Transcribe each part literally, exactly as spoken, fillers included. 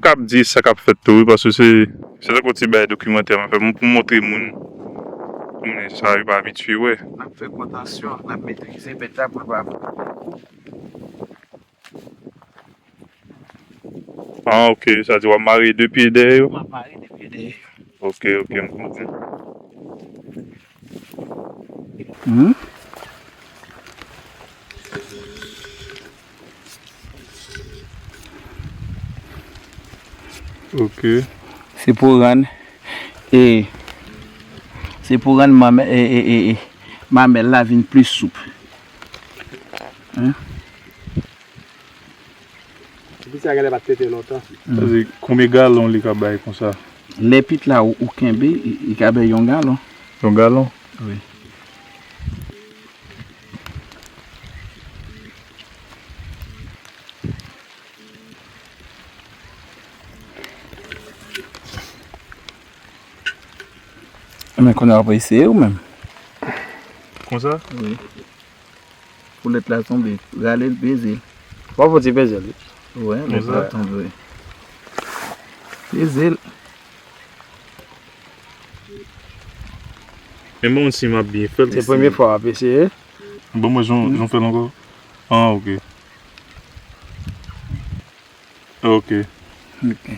Ap di sa k ap fèt tou, wi, paske se, se tankou ti bagay dokimantè m ap fè pou m montre moun. Moun sa yo pa abitye wè. N ap fè kontansyon, n ap metrize bèt la pou l pa pran kou. Ah, ok, sa di w ap mare de pye dèyè yo? M ap mare de pye dèyè yo. Ok, ok, m konprann. Hmm? Ok. Se pou rann, e, se pou rann mamè-, e, e, e, e, mamèl la vin pli soup. Hein? Epi sa genlè pa t tete lontan. Sa vle di, konbyen galon li ka bay konsa? Lè pit la ou, ou kenbe, li, li ka bay yon galon. Yon galon? Wi. Men kounye a w ap eseye ou menm. Konsa? Wi. Poulèt la tonbe, rale l, peze l. W ap fè ti peze l, wi. Wè, lè l la tonbe, wi. Peze l. Men bon, si m ap byen fè l. Se premye fwa w ap eseye? Bon, mwen, jan, jan fè l ankò. Ah, ok. Ok. Ok.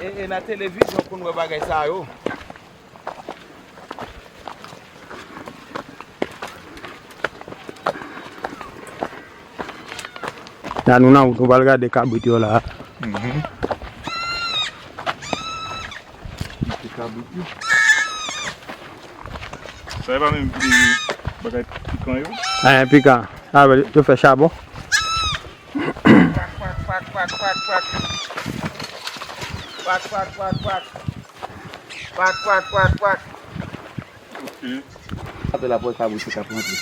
E, e nan televizyon pou n wè bagay sa yo. La nou nan wout, nou pral gade kabrit yo la. Mhm. Gade kabrit yo. Sa e pa menm ki bagay pikan yo? Anyen pikan. Sa vle yo fè chabon. Kwak, kwak, kwak, kwak, kwak. Kwak, kwak, kwak, kwak. Kwak, kwak, kwak, kwak. Ok. Apre la, pou kabrit yo k ap rantre.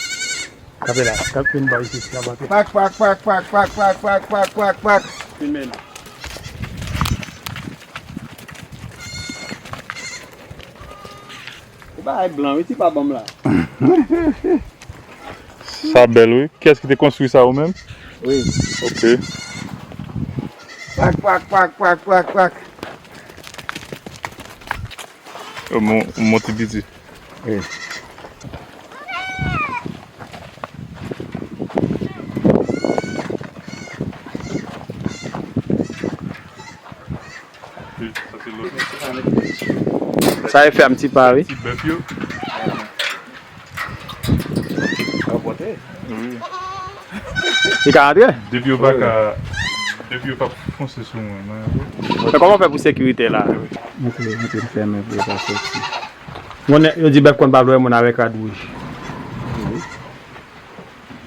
Kanpe la, kanpe n ba isit, n ap antre. Pak, pak, pak. Filme l. Ou bagay blan, wi, ti pa banm la. Sa bèl, wi. Kiyès ki te konstwi sa, ou menm? Wi. Ok. Pak, pak, pak. Yo, mon, mon ti piti. Wi. Sa e fèm ti pa, wi. Ti bèf yo. Wi. Li ka antre? Depi yo pa ka, depi yo pa fonse sou mwen, men. Men kòman w fè pou sekirite la? Montre, montre m fèmen pou yo pa soti. Moun yo di bèf konn pa vle wè moun avèk rad wouj.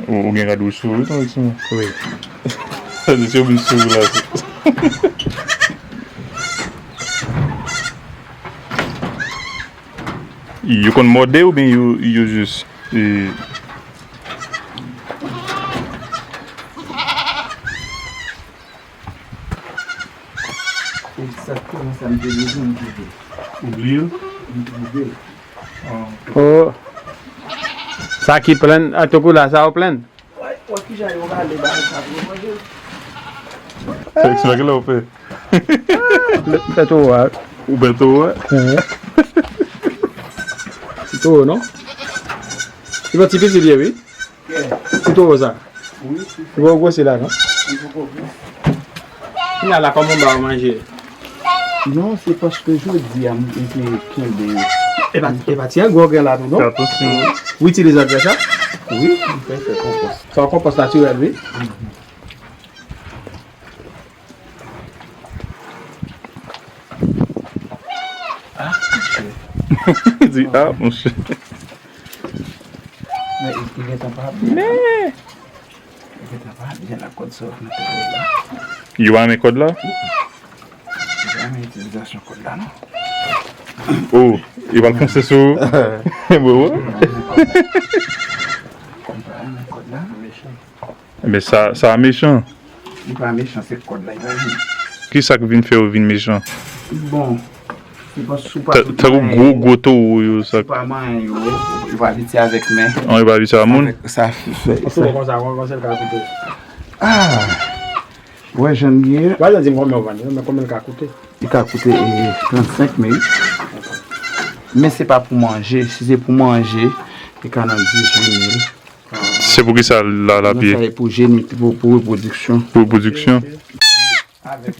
Ou, ou gen rad wouj sou ou wi, tonton Simon? Wi. Sa di si yo vin sou ou la tou. Yo konn mòde oubyen yo, yo jis, e, Egzakteman sa m te bezwen, m twouve. Ou bliye l? M twouve l. Ah. Oh. Sa ki plenn, a, tankou la, sa yo plenn? Wè, wè kijan yo rale bagay sa pou yo manje. Fè eksprè, kilè ou fè? M fè towo a. Ou fè towo a? Mhm. Ti towo, non? Li pa ti piti l ye, wi. Ti towo sa. Wi, wi. Li pa gwosi la, non? Li poko gwo. Kounye a la, kòman w ba yo manje? Non, se paske jodi a, m te kenbe yo. E pa, e pa ti agwè w gen la tou, non? Fè atansyon. Ou itilize angrè sa? Wi, m fè, fè konpòs. Se yon konpòs natirèl, wi. Ah, monchè. Di, ah, monchè. Men, li, li gentan pa byen. Men. Li gentan pa byen ak kòd sa w nan tèt la. Yo pa renmen kòd la? Yo pa renmen itilizasyon kòd la, non. Oh, li pral fonse sou ou. Bro. Men sa, sa mechan. Li pa mechan, se kòd la, li pa vin. Kisa k vin fè yo vin mechan? Bon, se paske ou pa... Tankou gwo, gwo towo yo, sa. Ou pa manyen yo, yo pa abitye avèk men. Non, yo pa abitye a moun. Sa fè, sa. Konsa, konsa, konsa, l ka koute. Ah! Wè jan l ye. Wè jan di m konbyen w vann yo, men konbyen l ka koute? Li ka koute, eh, trannsenk mil. Men se pa pou manje. Si se pou manje, li ka nan dizuit mil. Se pou kisa l la, l ap ye? Sa e pou jeni, pou, pou repwodiksyon. Pou repwodiksyon? Avèk...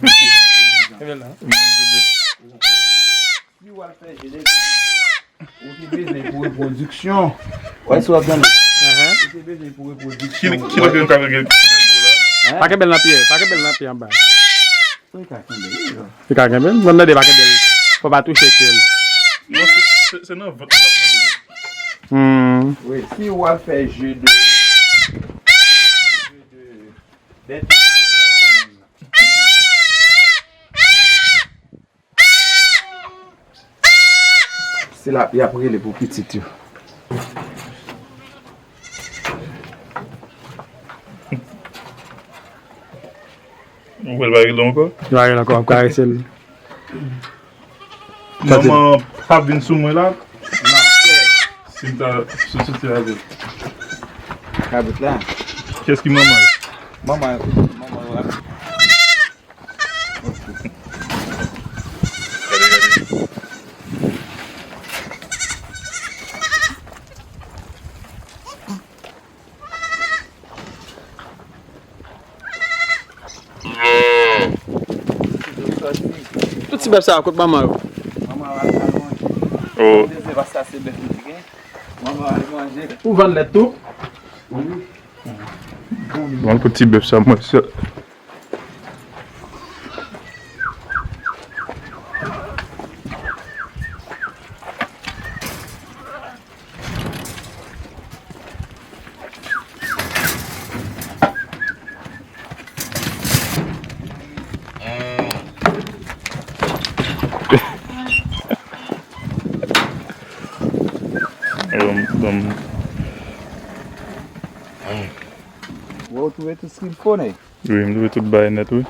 Si w al fè jeni, ou te bezwen pou repwodiksyon. Wè si w ap tande. Ou te bezwen pou repwodiksyon. Ki, ki lòt yo ka gen, gen, gen do la? Pa kenbe l nan pye, pa kenbe l nan pye anba. Ou ka kenbe l, wi. Li ka kenbe l? Mwen mande pa kenbe l. Fò pa touche ke l. Non, se, se, se nan vant li t ap kenbe l. Hmm. Wi, si w al fè je de, je de, de Se la y ap rele pou pitit yo. Ou wè l pa rele ankò? Li pa rele ankò, w ap karese l. Manman p ap vin sou mwen la. Si m ta sou soti avè l. Kabrit la. Kiyès ki manman l? Manman, manman yo ap Tout ti bèf sa yo, kot manman yo? Manman yo al manje. Oh. Ou vann lèt tou? Vann kot ti bèf sa, mwen sèl. Bon, bon. Wè, ou twouve tout ce qu'il faut, nèg? Wi, m twouve tout bagay nèt, wi.